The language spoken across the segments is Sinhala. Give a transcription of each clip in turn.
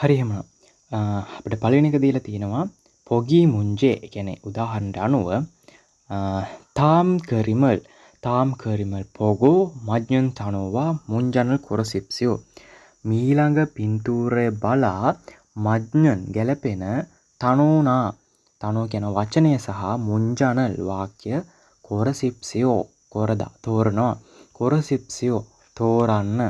හරි එහෙමනම් අපිට පළවෙනි එක දීලා තියෙනවා පොගි මුංජේ. ඒ කියන්නේ උදාහරණයට අනුව තාම් කරිමල් තාම් කරිමල් පොගෝ මජ්ජන් තනෝවා මුංජනල් කොරසිප්සියෝ. මීළඟ පින්තූරය බලා මජ්ජන් ගැලපෙන තනෝනා තනෝ කියන වචනය සහ මුංජනල් වාක්‍ය කොරසිප්සියෝ කොරදා තෝරනවා කොරසිප්සියෝ තෝරන්න.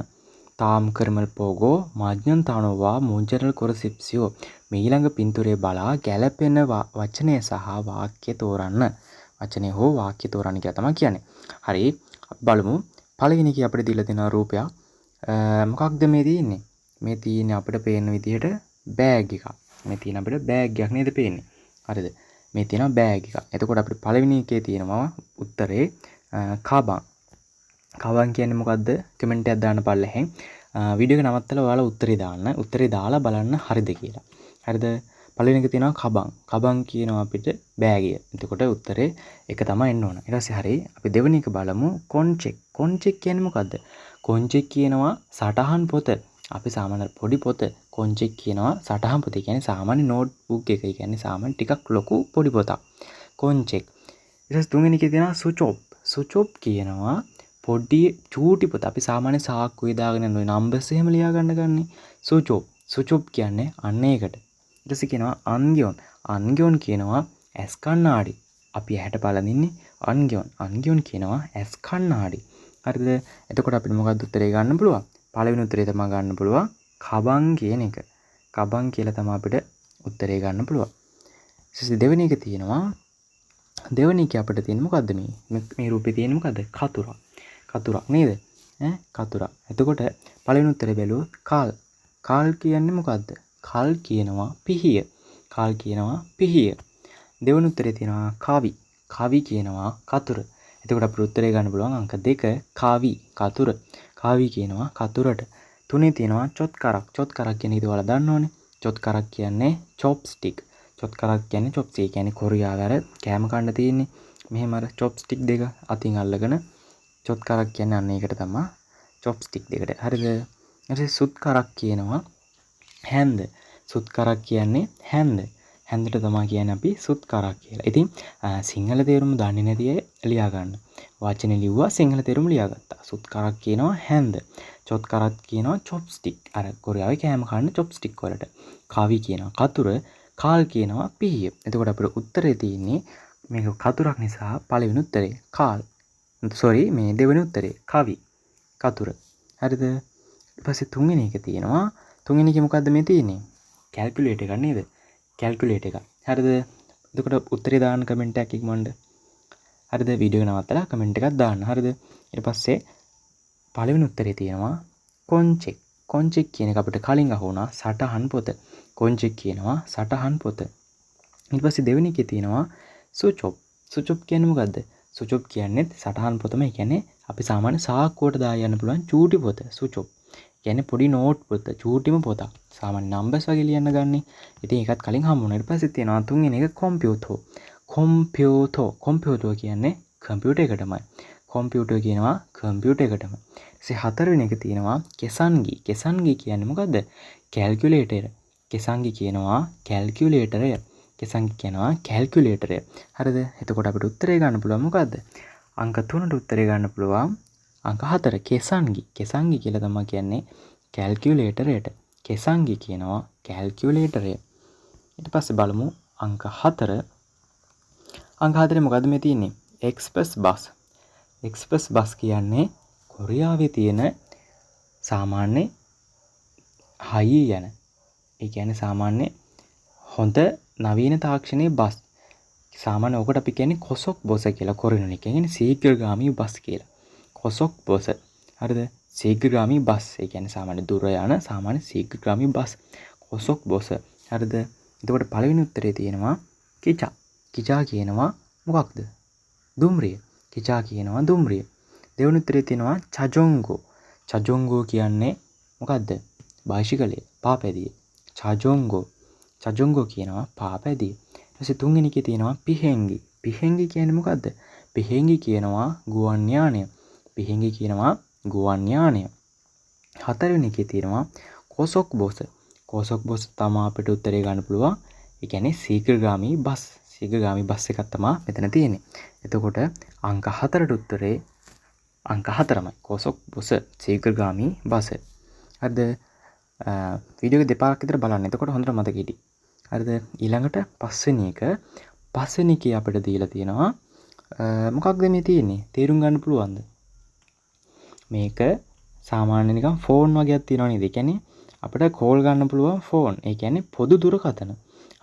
තාම් කරමල් පොගෝ මජ්ජන් තනෝවා මුංජනල් කොරසිප්සියෝ. මීළඟ පින්තූරය බලා ගැලපෙන වචනය සහ වාක්‍ය තෝරන්න. වචනය හෝ වාක්‍ය තෝරන්න කියලා තමයි කියන්නේ. හරි අපි බලමු. පළවෙනි එකේ අපිට දීලා තියෙන රූපයක්. මොකක්ද මේ තියෙන්නේ? මේ තියෙන්නේ අපිට පේන විදිහට බෑග් එකක්. මේ තියෙන අපිට බෑග් එකක් නේද පේන්නේ? හරිද? මේ තියෙනවා බෑග් එකක්. එතකොට අපිට පළවෙනි එකේ තියෙනවා උත්තරේ කබන්. කබන් කියන්නේ මොකද්ද? කමෙන්ට් එකක් දාන්න පල්ලෙහෙන්. වීඩියෝ එක නවත්තලා ඔයාලා උත්තරේ දාන්න. උත්තරේ දාලා බලන්න හරිද කියලා. හරිද? පළවෙනි එක තියෙනවා කබන්. කබන් කියනවා අපිට බෑගය. එතකොට උත්තරේ එක තමයි එන්න ඕන. ඊට පස්සේ හරි අපි දෙවෙනි එක බලමු කොන්චෙක්. කොන්චෙක් කියන්නේ මොකද්ද? කොන්චෙක් කියනවා සටහන් පොත. අපි සාමාන්‍ය පොඩි පොත කොන්චෙක් කියනවා සටහන් පොත. ඒ කියන්නේ සාමාන්‍ය නෝට් බුක් එක. ඒ කියන්නේ සාමාන්‍ය ටිකක් ලොකු පොඩි පොතක්. කොන්චෙක්. ඊට පස්සේ තුන්වෙනි එකේ තියෙනවා සුචොප්. සුචොප් කියනවා පොඩි චූටි පොත. අපි සාමාන්‍ය සාක්කුවේ දාගෙන යන ඔය නම්බර්ස් එහෙම ලියා ගන්න ගන්නේ. සුචොප්. සුචොප් කියන්නේ අන්න ඒකට. ඊට පස්සේ කියනවා අන්ගියොන්. අන්ගියොන් කියනවා ඇස් කණ්ණාඩි. අපි ඇහැට පළඳින්නේ අන්ගියොන්. අන්ගියොන් කියනවා ඇස් කණ්ණාඩි. හරිද? එතකොට අපිට මොකද්ද උත්තරේ ගන්න පුළුවන්? පළවෙනි උත්තරේ තමයි ගන්න පුළුවන් කබන් කියන එක. කබන් කියලා තමයි අපිට උත්තරේ ගන්න පුළුවන්. ඊට දෙවෙනි එක තියෙනවා. දෙවෙනි එක අපිට තියෙන්නේ මොකද්ද මේ? මේ රූපේ තියෙන්නේ මොකද්ද? කතුරක්. කතුරක් නේද? ඈ කතුරක්. එතකොට පළවෙනි උත්තරේ බැලුවොත් කල්. කල් කියන්නේ මොකද්ද? කල් කියනවා පිහිය. කල් කියනවා පිහිය. දෙවෙනි උත්තරේ තියෙනවා කවි. කවි කියනවා කතුර. එතකොට අපිට උත්තරේ ගන්න පුළුවන් අංක 2 කවි කතුර. කවි කියනවා කතුරට. තුනේ තියෙනවා චොත්කරක්. චොත්කරක් කියන එක ඔයාලා දන්නවනේ. චොත්කරක් කියන්නේ චොප්ස්ටික්. චොත්කරක් කියන්නේ චොප්ස්ටික්. ඒ කියන්නේ කොරියාවේ අර කෑම කන්න තියෙන්නේ මෙහෙම අර චොප්ස්ටික් දෙක අතින් අල්ලගෙන චොත්කරක් කියන්නේ අන්න ඒකට තමයි චොප්ස්ටික් දෙකට. හරිද? ඊට පස්සේ සුත්කරක් කියනවා හැන්ද. සුත්කරක් කියන්නේ හැන්ද. හැන්දට තමයි කියන්නේ අපි සුත්කරක් කියලා. ඉතින් සිංහල තේරුම දන්නේ නැති අය ලියා ගන්න. වචනේ ලිව්වා සිංහල තේරුම ලියාගත්තා. සුත්කරක් කියනවා හැන්ද. චොත්කරක් කියනවා චොප්ස්ටික්. අර කොරියාවේ කෑම කන්න චොප්ස්ටික් වලට. කවි කියනවා කතුර, කාල් කියනවා පිහිය. එතකොට අපිට උත්තරේ තියෙන්නේ මේක කතුරක් නිසා පළවෙනි උත්තරේ කාල්. සෝරි මේ දෙවෙනි උත්තරේ කවි කතුර. හරිද? ඊට පස්සේ තුන්වෙනි එක තියෙනවා. තුන්වෙනි එකේ මොකද්ද මේ තියෙන්නේ? කැල්කියුලේටර් එකක් නේද? කැල්කියුලේටර් එකක්. හරිද? එතකොට උත්තරේ දාන්න කමෙන්ට් එකක් ඉක්මනට. හරිද? වීඩියෝ එක නවත්තලා කමෙන්ට් එකක් දාන්න. හරිද? ඊට පස්සේ පළවෙනි උත්තරේ තියෙනවා කොන්චෙක්. කොන්චෙක් කියන එක අපිට කලින් අහුණා සටහන් පොත. කොන්චෙක් කියනවා සටහන් පොත. ඊට පස්සේ දෙවෙනි එකේ තියෙනවා සුචොප්. සුචොප් කියන්නේ මොකද්ද? සුචොප් කියන්නේ සටහන් පොතම. ඒ කියන්නේ අපි සාමාන්‍ය සාක්කුවට දා යන්න පුළුවන් චූටි පොත සුචොප්. කියන්නේ පොඩි නෝට් පොත, චූටිම පොතක්. සාමාන්‍ය නම්බර්ස් වගේ ලියන්න ගන්නේ. ඉතින් ඒකත් කලින් හම්බ වුණා. ඊට පස්සේ තියෙනවා තුන්වෙනි එක කොම්පියුටර්. කොම්පියුටර්. කොම්පියුටර් කියන්නේ කම්පියුටර් එකටමයි. කොම්පියුටර් කියනවා කම්පියුටර් එකටම. ඊට හතරවෙනි එක තියෙනවා කෙසන්ගි. කෙසන්ගි කියන්නේ මොකද්ද? කැල්කියුලේටර්. කෙසන්ගි කියනවා කැල්කියුලේටරය. කෙසන්ගි කියනවා කැල්කියුලේටරය. හරිද? එතකොට අපිට උත්තරේ ගන්න පුළුවන් මොකද්ද? අංක 3ට උත්තරේ ගන්න පුළුවන් අංක 4 කෙසන්ගි. කෙසන්ගි කියලා තමයි කියන්නේ කැල්කියුලේටරයට. කෙසන්ගි කියනවා කැල්කියුලේටරය. ඊට පස්සේ බලමු අංක 4. අංක 4 මොකද්ද මේ තියෙන්නේ? Express bus. එක්ස්ප්‍රස් බස් කියන්නේ කොරියාවේ තියෙන සාමාන්‍ය හයිය යන, ඒ කියන්නේ සාමාන්‍ය හොඳ නවීන තාක්ෂණයේ බස්. සාමාන්‍ය ඔකට අපි කියන්නේ කොසොක් බොස කියලා කොරිනුනි. ඒ කියන්නේ ශීඝ්‍රගාමී බස් කියලා. කොසොක් බොස. හරිද? ශීඝ්‍රගාමී බස්. ඒ කියන්නේ සාමාන්‍ය දුර යන සාමාන්‍ය ශීඝ්‍රගාමී බස්. කොසොක් බොස. හරිද? එතකොට පළවෙනි උත්තරේ තියෙනවා කිචා. කිචා කියනවා මොකක්ද? දුම්රිය. කිචා කියනවා දුම්රිය. දෙවෙනි උත්තරේ තියෙනවා චජොංගෝ. චජොංගෝ කියන්නේ මොකද්ද? බයිසිකලය, පාපැදිය. චජොංගෝ. චජොංගෝ කියනවා පාපැදිය. ඊට පස්සේ තුන්වෙනි එකේ තියෙනවා පිහෙංගි. පිහෙංගි කියන්නේ මොකද්ද? පිහෙංගි කියනවා ගුවන් යානය. පිහෙංගි කියනවා ගුවන් යානය. හතරවෙනි එකේ තියෙනවා කොසොක් බොස. කෝසොක් බොස් තමා අපිට උත්තරේ ගන්න පුළුවන්. ඒ කියන්නේ ශීඝ්‍රගාමී බස්. ශීඝ්‍රගාමී බස් එකක් තමා මෙතන තියෙන්නේ. එතකොට අංක 4ට උත්තරේ අංක 4මයි. කෝසොක් බොස ශීඝ්‍රගාමී බස. හරිද? වීඩියෝ එක දෙපාරක් විතර බලන්න. එතකොට හොඳට මතක හිටි. හරිද? ඊළඟට පස්වෙනි එක. පස්වෙනි එකේ අපිට දීලා තියෙනවා මොකක්ද මේ තියෙන්නේ? තේරුම් ගන්න පුළුවන්ද? මේක සාමාන්‍ය නිකන් ෆෝන් වගේක් තියෙනවා නේද? ඒ කියන්නේ අපිට කෝල් ගන්න පුළුවන් ෆෝන්. ඒ කියන්නේ පොදු දුරකථන.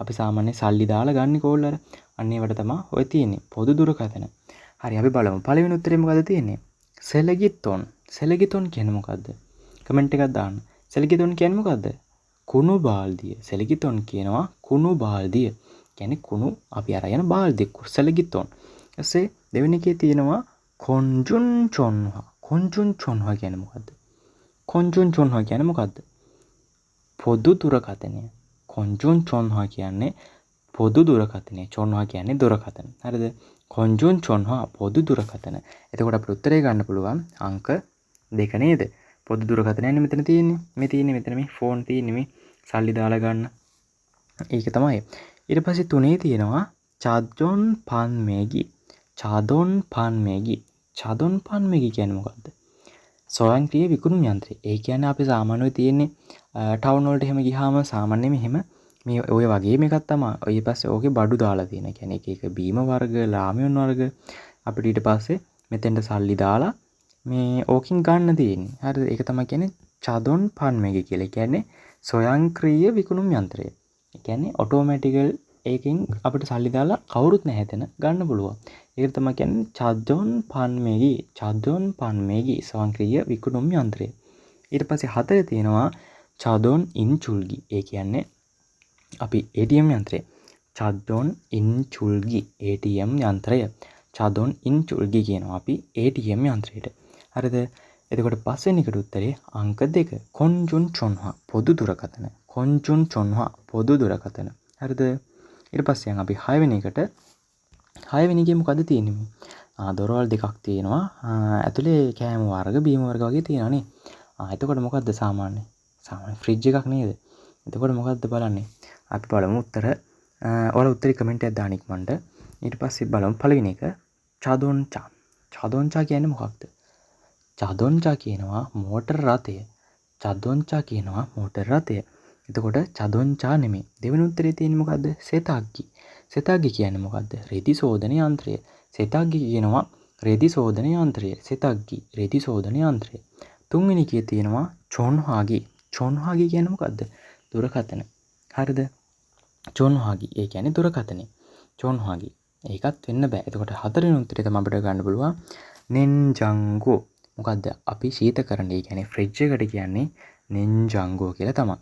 අපි සාමාන්‍ය සල්ලි දාලා ගන්න කෝල් අර. අන්න ඒවට තමයි ඔය තියෙන්නේ. පොදු දුරකථන. හරි අපි බලමු. පළවෙනි උත්තරේ මොකද්ද තියෙන්නේ? සෙලගිතොන්. සෙලගිතොන් කියන්නේ මොකද්ද? කමෙන්ට් එකක් දාන්න. සෙලගිතොන් කියන්නේ මොකද්ද? කුණු බාල්දිය. සෙලගිතොන් කියනවා කුණු බාල්දිය. කියන්නේ කුණු අපි අර යන බාල්දිය. සෙලගිතොන්. ඊපස්සේ දෙවෙනි එකේ තියෙනවා කොන්ජුන් චොන්හා. කොන්ජුන් චොන්හා කියන්නේ මොකද්ද? කොන්ජුන් චොන්හා කියන්නේ මොකද්ද? පොදු දුරකථනය. කොන්ජුන් චොන්හා කියන්නේ පොදු දුරකථනය. චොන්හා කියන්නේ දුරකථන. හරිද? කොන්ජුන් චොන්හා පොදු දුරකථන. එතකොට අපිට උත්තරේ ගන්න පුළුවන් අංක 2 නේද? පොදු දුරකථනයනේ මෙතන තියෙන්නේ. මේ තියෙන්නේ මෙතන මේ ෆෝන් තියෙන්නේ මේ සල්ලි දාලා ගන්න. ඒක තමයි. ඊට පස්සේ තුනේ තියෙනවා චාදොන් පන්මේගි. චාදොන් පන්මේගි. චාදොන් පන්මේගි කියන්නේ මොකද්ද? ස්වයංක්‍රීය විකුණුම් යන්ත්‍රය. ඒ කියන්නේ අපි සාමාන්‍යව තියෙන්නේ ටවුන් වලට එහෙම ගියාම සාමාන්‍යයෙන් මෙහෙම මේ ඔය වගේම එකක් තමයි. ඊට පස්සේ ඕකේ බඩු දාලා තියෙන. ඒ කියන්නේ එක එක බීම වර්ග, ලාමියන් වර්ග අපිට ඊට පස්සේ මෙතෙන්ට සල්ලි දාලා මේ ඕකින් ගන්න තියෙන්නේ. හරිද? ඒක තමයි කියන්නේ චදොන් පන්මේගි කියලා. ඒ කියන්නේ ස්වයංක්‍රීය විකුණුම් යන්ත්‍රය. ඒ කියන්නේ ඔටෝමැටිකල් ඒකෙන් අපිට සල්ලි දාලා කවුරුත් නැහැ එතන ගන්න පුළුවන්. ඒක තමයි කියන්නේ චදොන් පන්මේගි. චදොන් පන්මේගි ස්වයංක්‍රීය විකුණුම් යන්ත්‍රය. ඊට පස්සේ හතරේ තියෙනවා චදොන් ඉන්චුල්ගි. ඒ කියන්නේ අපි ATM යන්ත්‍රය. චදොන් ඉන්චුල්ගි ATM යන්ත්‍රය. චදොන් ඉන්චුල්ගි කියනවා අපි ATM යන්ත්‍රයට. හරිද? එතකොට පස්වෙනි එකට උත්තරේ අංක 2. කොන්ජුන් චොන්හා පොදු දුරකථන. කොන්ජුන් චොන්හා පොදු දුරකථන. හරිද? ඊට පස්සේ යන් අපි හයවෙනි එකට. හයවෙනි එකේ මොකද්ද තියෙන්නේ මේ? දොරවල් දෙකක් තියෙනවා. ඇතුලේ කෑම වර්ග, බීම වර්ග වගේ තියෙනවා නේ. එතකොට මොකද්ද සාමාන්‍ය? සාමාන්‍ය ෆ්‍රිජ් එකක් නේද? එතකොට මොකද්ද බලන්නේ? අපි බලමු උත්තර. ඔයාලා උත්තරේ කමෙන්ට් එකක් දාන්න ඉක්මනට. ඊට පස්සේ බලමු පළවෙනි එක චදොන්චා. චදොන්චා කියන්නේ මොකක්ද? චදොන්චා කියනවා මෝටර් රථය. චදොන්චා කියනවා මෝටර් රථය. එතකොට චදොන්චා නෙමෙයි. දෙවෙනි උත්තරේ තියෙන්නේ මොකද්ද? සෙතග්ගි. සෙතග්ගි කියන්නේ මොකද්ද? රෙදි සෝදන යන්ත්‍රය. සෙතග්ගි කියනවා රෙදි සෝදන යන්ත්‍රය. සෙතග්ගි රෙදි සෝදන යන්ත්‍රය. තුන්වෙනි එකේ තියෙනවා චොන්හාගි. චොන්හාගි කියන්නේ මොකද්ද? දුරකථන. හරිද? චොන්හාගි ඒ කියන්නේ දුරකථනය. චොන්හාගි. ඒකත් වෙන්න බෑ. එතකොට හතරවෙනි උත්තරේ තමයි අපිට ගන්න පුළුවන් නෙන්ජංගෝ. මොකද්ද? අපි ශීතකරණය. ඒ කියන්නේ ෆ්‍රිජ් එකට කියන්නේ නෙන්ජංගෝ කියලා තමයි.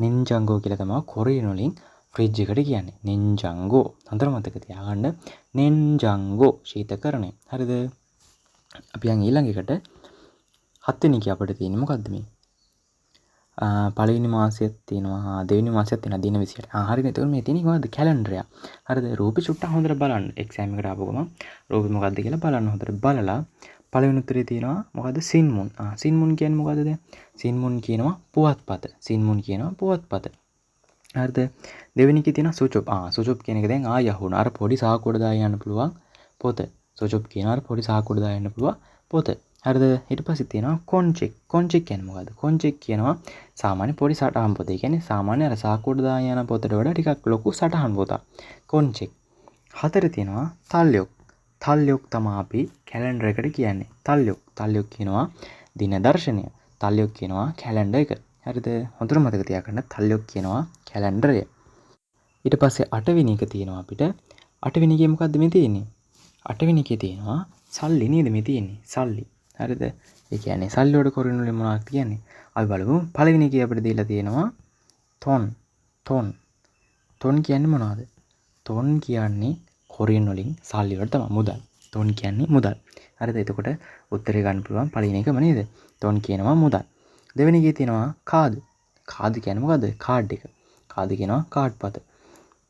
නෙන්ජංගෝ කියලා තමයි කොරියන් වලින් ෆ්‍රිජ් එකට කියන්නේ. නෙන්ජංගෝ. හොඳට මතක තියාගන්න. නෙන්ජංගෝ ශීතකරණය. හරිද? අපි යන් ඊළඟ එකට. හත්වෙනි එක අපිට තියෙන්නේ මොකද්ද මේ? පළවෙනි මාසයක් තියෙනවා, දෙවෙනි මාසයක් තියෙනවා, දින 28. හරිනේ. එතකොට මේ තියෙන්නේ මොකද්ද? කැලෙන්ඩර් එක. හරිද? රූපේ චුට්ටක් හොඳට බලන්න. එක්සෑම් එකට ආපු ගමන් රූපේ මොකද්ද කියලා බලන්න. හොඳට බලලා පළවෙනි උත්තරේ තියෙනවා මොකද්ද? සින්මුන්. සින්මුන් කියන්නේ මොකද්ද දැන්? සින්මුන් කියනවා පුවත්පත. සින්මුන් කියනවා පුවත්පත. හරිද? දෙවෙනි එකේ තියෙනවා සුචොප්. සුචොප් කියන එක දැන් ආයෙ අහුණා. අර පොඩි සාක්කුවට දාලා යන්න පුළුවන් පොත. සුචොප් කියනවා අර පොඩි සාක්කුවට දාලා යන්න පුළුවන් පොත. හරිද? ඊට පස්සේ තියෙනවා කොන්චෙක්. කොන්චෙක් කියන්නේ මොකද්ද? කොන්චෙක් කියනවා සාමාන්‍ය පොඩි සටහන් පොත. ඒ කියන්නේ සාමාන්‍ය අර සාක්කුවට දාලා යන පොතට වඩා ටිකක් ලොකු සටහන් පොතක්. කොන්චෙක්. හතරේ තියෙනවා තල්යොක්. තල්යොක් තමයි අපි කැලෙන්ඩර් එකට කියන්නේ. තල්යොක්. තල්යොක් කියනවා දින දර්ශනය. තල්යොක් කියනවා කැලෙන්ඩර් එක. හරිද? හොඳට මතක තියාගන්න තල්යොක් කියනවා කැලෙන්ඩරය. ඊට පස්සේ අටවෙනි එක තියෙනවා අපිට. අටවෙනි එකේ මොකද්ද මේ තියෙන්නේ? අටවෙනි එකේ තියෙනවා සල්ලි නේද මේ තියෙන්නේ? සල්ලි. හරිද? ඒ කියන්නේ සල්ලි වලට කොරියන් වලින් මොනවද කියන්නේ? අපි බලමු. පළවෙනි එකේ අපිට දීලා තියෙනවා තොන්. තොන්. තොන් කියන්නේ මොනවද? තොන් කියන්නේ කොරියන් වලින් සල්ලි වලට තමයි මුදල්. තොන් කියන්නේ මුදල්. හරිද? එතකොට උත්තරේ ගන්න පුළුවන් පළවෙනි එකම නේද? තොන් කියනවා මුදල්. දෙවෙනි එකේ තියෙනවා කාද්. කාද් කියන්නේ මොකද්ද? කාඩ් එක. කාද් කියනවා කාඩ් පත.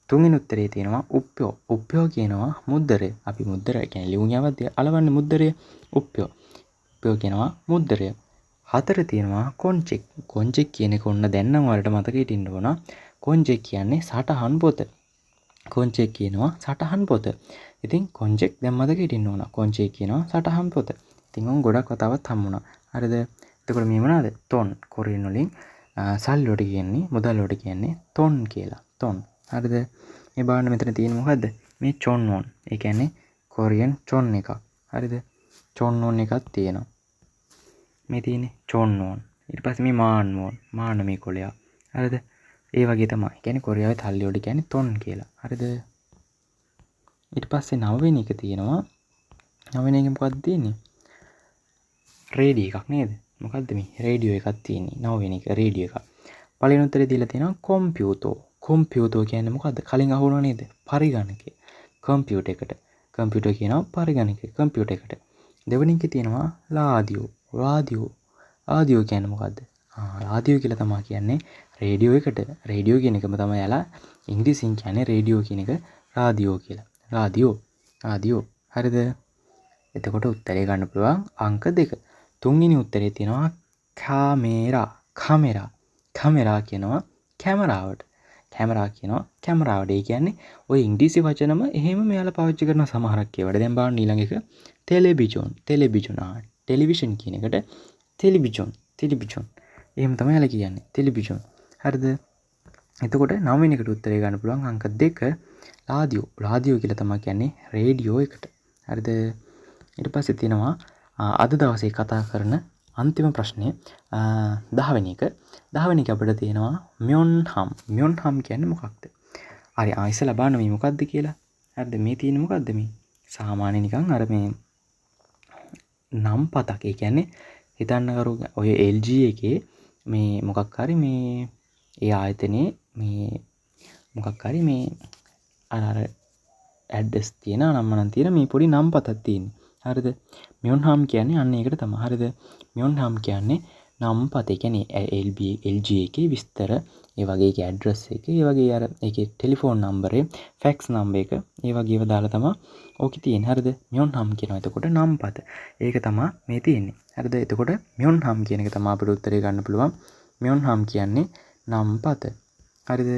තුන්වෙනි උත්තරේ තියෙනවා උප්පයෝ. උප්පයෝ කියනවා මුද්දරය. අපි මුද්දර කියන්නේ ලියුම් යවද්දී අලවන්නේ මුද්දරය. උප්පයෝ. උප්පයෝ කියනවා මුද්දරය. හතර තියෙනවා කොන්චෙක්. කොන්චෙක් කියන එක ඔන්න දැන් නම් ඔයාලට මතක හිටින්න ඕන. කොන්චෙක් කියන්නේ සටහන් පොත. කොන්චෙක් කියනවා සටහන් පොත. ඉතින් කොන්චෙක් දැන් මතක හිටින්න ඕන. කොන්චෙක් කියනවා සටහන් පොත. ඉතින් ඔන් ගොඩක් වතාවත් හම්බුණා. හරිද? එතකොට මේ මොනවාද? තොන්. කොරියන් වලින් සල්ලි වලට කියන්නේ, මුදල් වලට කියන්නේ තොන් කියලා. තොන්. හරිද? මේ බලන්න මෙතන තියෙන්නේ මොකද්ද? මේ චොන්වොන්. ඒ කියන්නේ කොරියන් චොන් එකක්. හරිද? චොන්වොන් එකක් තියෙනවා. මේ තියෙන්නේ චොන්වොන්. ඊට පස්සේ මේ මාන්වොන්. මාන මේ කොළයක්. හරිද? ඒ වගේ තමයි. ඒ කියන්නේ කොරියාවේ තල්ලි වලට කියන්නේ තොන් කියලා. හරිද? ඊට පස්සේ නවවෙනි එක තියෙනවා. නවවෙනි එකේ මොකද්ද තියෙන්නේ? රේඩියෝ එකක් නේද? මොකද්ද මේ? රේඩියෝ එකක් තියෙන්නේ. නවවෙනි එක රේඩියෝ එකක්. පළවෙනි උත්තරේ දීලා තියෙනවා කොම්පියුටර්. කොම්පියුටර් කියන්නේ මොකද්ද? කලින් අහුණා නේද? පරිගණකය. කම්පියුටර් එකට. කම්පියුටර් කියනවා පරිගණකය. කම්පියුටර් එකට. දෙවෙනි එකේ තියෙනවා රාඩියෝ. රාඩියෝ. රාඩියෝ කියන්නේ මොකද්ද? රාඩියෝ කියලා තමයි කියන්නේ රේඩියෝ එකට. රේඩියෝ කියන එකම තමයි යාලා ඉංග්‍රීසියෙන් කියන්නේ රේඩියෝ කියන එක රාඩියෝ කියලා. රාඩියෝ. රාඩියෝ. හරිද? එතකොට උත්තරේ ගන්න පුළුවන් අංක 2. තුන්වෙනි උත්තරේ තියෙනවා කාමේරා. කැමරා. කැමරා කියනවා කැමරාවට. කැමරා කියනවා කැමරාවට. ඒ කියන්නේ ඔය ඉංග්‍රීසි වචනම එහෙම මෙයාලා පාවිච්චි කරන සමහරක් ඒවාට. දැන් බලන්න ඊළඟ එක ටෙලිවිෂන්. ටෙලිවිෂන්. ටෙලිවිෂන් කියන එකට ටෙලිවිෂන්. ටෙලිවිෂන්. එහෙම තමයි යාලා කියන්නේ. ටෙලිවිෂන්. හරිද? එතකොට නවවෙනි එකට උත්තරේ ගන්න පුළුවන් අංක 2 රාඩියෝ. රාඩියෝ කියලා තමයි කියන්නේ රේඩියෝ එකට. හරිද? ඊට පස්සේ තියෙනවා අද දවසේ කතා කරන අන්තිම ප්‍රශ්නය 10 වෙනි එක. 10 වෙනි එක අපිට තියෙනවා මෙොන්හම්. මෙොන්හම් කියන්නේ මොකක්ද? හරි, ඉස්සෙල්ලා බලන්න මේ මොකක්ද කියලා. හරිද? මේ තියෙන්නේ මොකක්ද මේ? සාමාන්‍ය නිකන් අර මේ නම් පතක්. ඒ කියන්නේ හිතන්න කරු ඔය LG එකේ මේ මොකක් හරි මේ ඒ ආයතනයේ මේ මොකක් හරි මේ අර අර ඇඩ්‍රස් තියෙන නම් මනම් තියෙන මේ පොඩි නම් පතක් තියෙන්නේ. හරිද? මෙොන්හම් කියන්නේ අන්න ඒකට තමයි. හරිද? මෙොන්හම් කියන්නේ නම් පත. ඒ කියන්නේ LG එකේ විස්තර, ඒ වගේ ඒකේ ඇඩ්‍රස් එක, ඒ වගේ අර ඒකේ ටෙලිෆෝන් නම්බරේ, ෆැක්ස් නම්බර් එක, ඒ වගේ ඒවා දාලා තමයි ඕකේ තියෙන්නේ. හරිද? මෙොන්හම් කියනවා එතකොට නම් පත. ඒක තමයි මේ තියෙන්නේ. හරිද? එතකොට මෙොන්හම් කියන එක තමයි අපිට උත්තරේ ගන්න පුළුවන්. මෙොන්හම් කියන්නේ නම් පත. හරිද?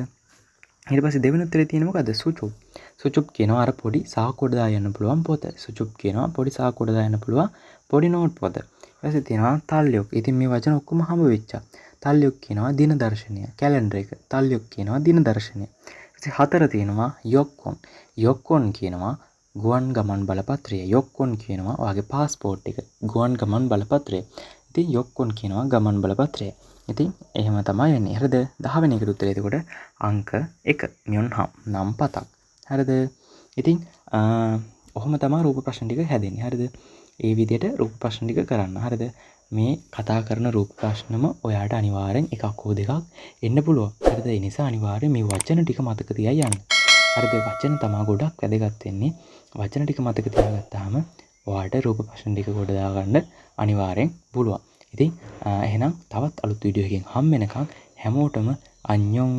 ඊට පස්සේ දෙවෙනි උත්තරේ තියෙන්නේ මොකද්ද? සුචුප්. සුචුප් කියනවා අර පොඩි සාක්කුවට දා යන්න පුළුවන් පොත. සුචුප් කියනවා පොඩි සාක්කුවට දා යන්න පුළුවන් පොඩි නෝට් පොත. ඊට පස්සේ තියෙනවා තල්යොක්. ඉතින් මේ වචන ඔක්කොම හම්බ වෙච්චා. තල්යොක් කියනවා දින දර්ශනය, කැලෙන්ඩර් එක. තල්යොක් කියනවා දින දර්ශනය. ඊට පස්සේ හතර තියෙනවා යොක්කොන්. යොක්කොන් කියනවා ගුවන් ගමන් බලපත්‍රය. යොක්කොන් කියනවා ඔයාගේ පාස්පෝට් එක, ගුවන් ගමන් බලපත්‍රය. ඉතින් යොක්කොන් කියනවා ගමන් බලපත්‍රය. ඉතින් එහෙම තමයි වෙන්නේ. හරිද? 10 වෙනි එකට උත්තරේ එතකොට අංක 1 මෙොන්හම් නම් පතක්. හරිද? ඉතින් ඔහොම තමයි රූප ප්‍රශ්න ටික හැදෙන්නේ. හරිද? ඒ විදිහට රූප ප්‍රශ්න ටික කරන්න. හරිද? මේ කතා කරන රූප ප්‍රශ්නම ඔයාට අනිවාර්යෙන් එකක් හෝ දෙකක් එන්න පුළුවන්. හරිද? ඒ නිසා අනිවාර්යෙන් මේ වචන ටික මතක තියා යන්න. හරිද? වචන තමා ගොඩක් වැදගත් වෙන්නේ. වචන ටික මතක තියාගත්තාම ඔයාට රූප ප්‍රශ්න ටික ගොඩ දාගන්න අනිවාර්යෙන් පුළුවන්. ඉතින් එහෙනම් තවත් අලුත් වීඩියෝ එකකින් හම් වෙනකන් හැමෝටම අන්‍යොන්.